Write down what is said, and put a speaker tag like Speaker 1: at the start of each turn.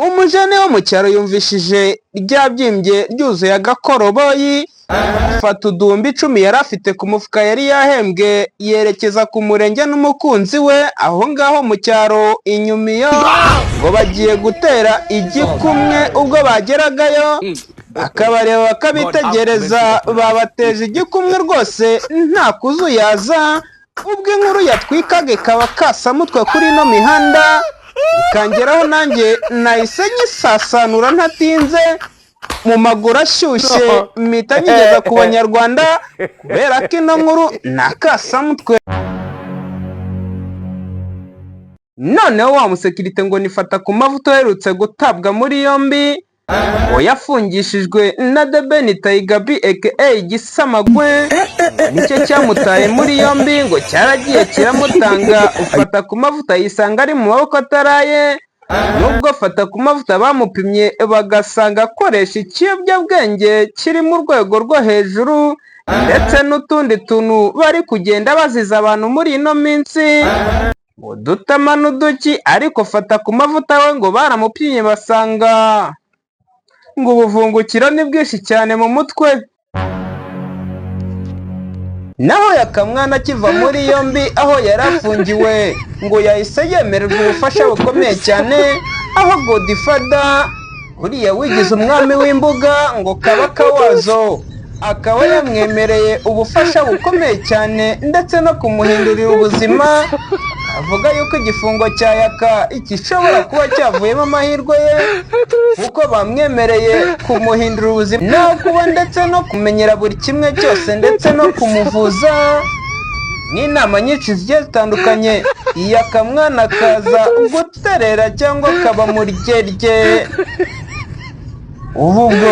Speaker 1: Umujene wo mu cyaro yumvishije ryabyimbye ryuzuye agakoroboyi, afata uduhumbi 10 yari afite ku mufuka yari yahembwe, yerekeza ku murenge n'umukunzi we aho ngaho mu cyaro inyuma iyo, ngo bagiye gutera igikumwe. Ubwo bageragayo bakabareba bakabitegereza, babateje igikumwe rwose nta kuzuyaza. Ubwo inkuru yatwikaga ikaba kasamutwe kuri ino mihanda ikangeraho, nanjye nahise nyisasanura ntatinze mu maguru ashyushye, mpita nyigeza ku Banyarwanda kubera ko ino nkuru ni akasamutwe. Noneho wa musekirite ngo nifata ku mavuta uherutse gutabwa muri yombi, ngo yafungishijwe na The Ben Tiger B aka Gisamagwe, nicyo cyamutaye muri yombi, ngo cyaragiye kiramutanga. Ufata ku mavuta yisanga ari mu maboko ataraye, nubwo fata ku mavuta bamupimye bagasanga akoresha ikiyobyabwenge kiri mu rwego rwo hejuru, ndetse n'utundi tuntu bari kugenda baziza abantu muri ino minsi, udutama n'uduki. Ariko fata ku mavuta we ngo baramupimye basanga ngo ubuvungukiro ni bwinshi cyane mu mutwe. Naho Yakamwana akiva muri yombi aho yari afungiwe, ngo yahise yemererwa ubufasha bukomeye cyane, aho Godfather uriya wigize umwami w'imbuga ngo kabaka wazo akaba yamwemereye ubufasha bukomeye cyane ndetse no kumuhindurira ubuzima. Avuga yuko igifungo cya Yaka gishobora kuba cyavuyemo amahirwe ye, kuko bamwemereye kumuhindura ubuzima no kuba ndetse no kumenyera buri kimwe cyose ndetse no kumuvuza n'inama nyinshi zigiye zitandukanye. Yakamwana akaza guterera cyangwa akaba mu ryerye ubu ubwo.